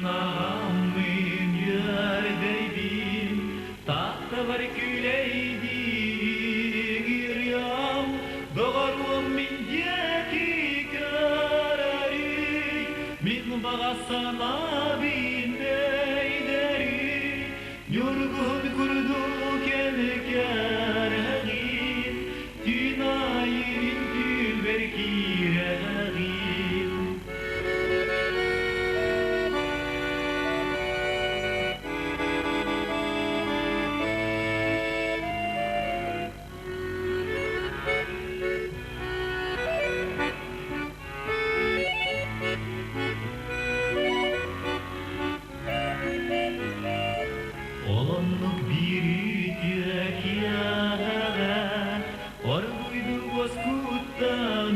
аҕаммын үөрдэрбин, Тааттабар күлэйдиир ырыам, Доҕоруом мин диэки көрөрүй, Мин баҕа санаабын өйдөрүй, Ньургун курдук кэрэҕин, Түүн аайы мин түүлбэр киирэҕин. Ол оннук биир үтүө киэһэҕэ оргууйдук уоскуттан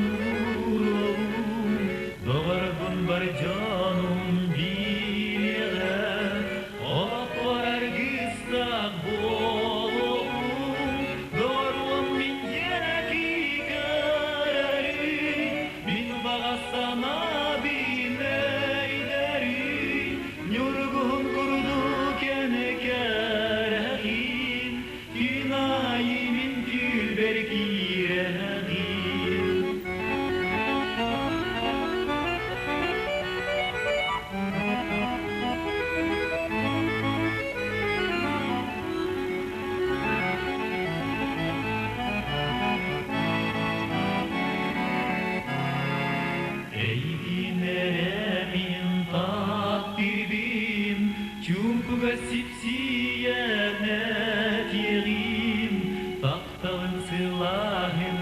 ууруоҕум, доҕорбун бар дьонум билиэҕэ, олохпор аргыстаах буолуоҕум, доҕоруом мин диэки көрөрүй, мин баҕа санаабын өйдөрүй, Ньургуһун курдук кэрэхин, Түүн аайы мин түүлбэр киирэҕин. Эйигин эрэ мин таптыырбын, чуумпуга сипсийэн этиэҕим, тапталын сылааһын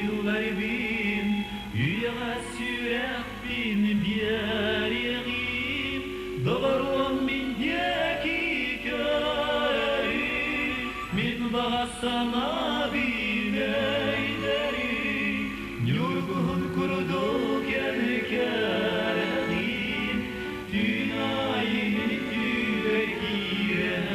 ылларбын, үйэҕэ сүрэхпин биэриэҕим, доҕоруом мин диэки көрөрүй, мин баҕа санаабын өйдөрүй, Ньургуһун курдук кэрэҕин, түүн аайы мин түүлбэр киирэҕин.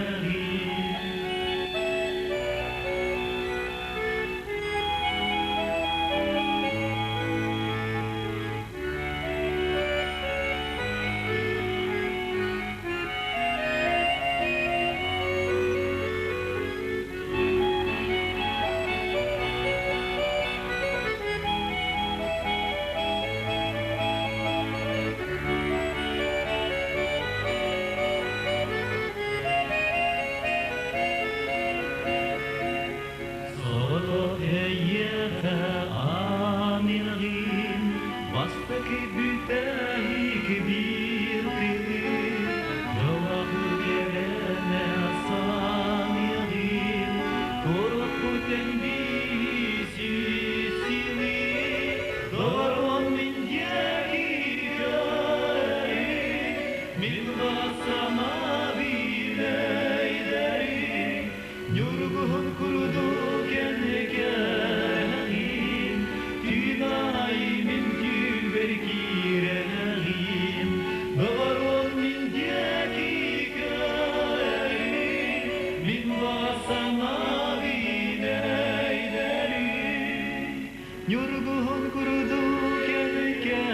Соҕотох эйиэхэ аныгын бастакы бүтэһик биир тылы дьолоҕу кэрэнэ саныаҕын Туораппытын биһисисини доҕоруом мин диэки көрөрү мин басамабын өйдөрү Ньургуһун курдук кэрэҕин, түүн аайы мин түүлбэр киирэҕин, доҕоруом мин диэки көрөрүн, мин баҕа санаабын өйдөрүн. Ньургуһун курдук кэрэҕин,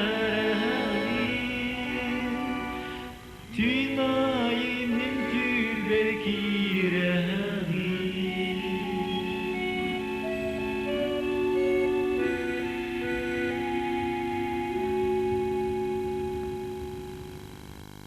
түүн аайы мин түүлбэр киирэҕин.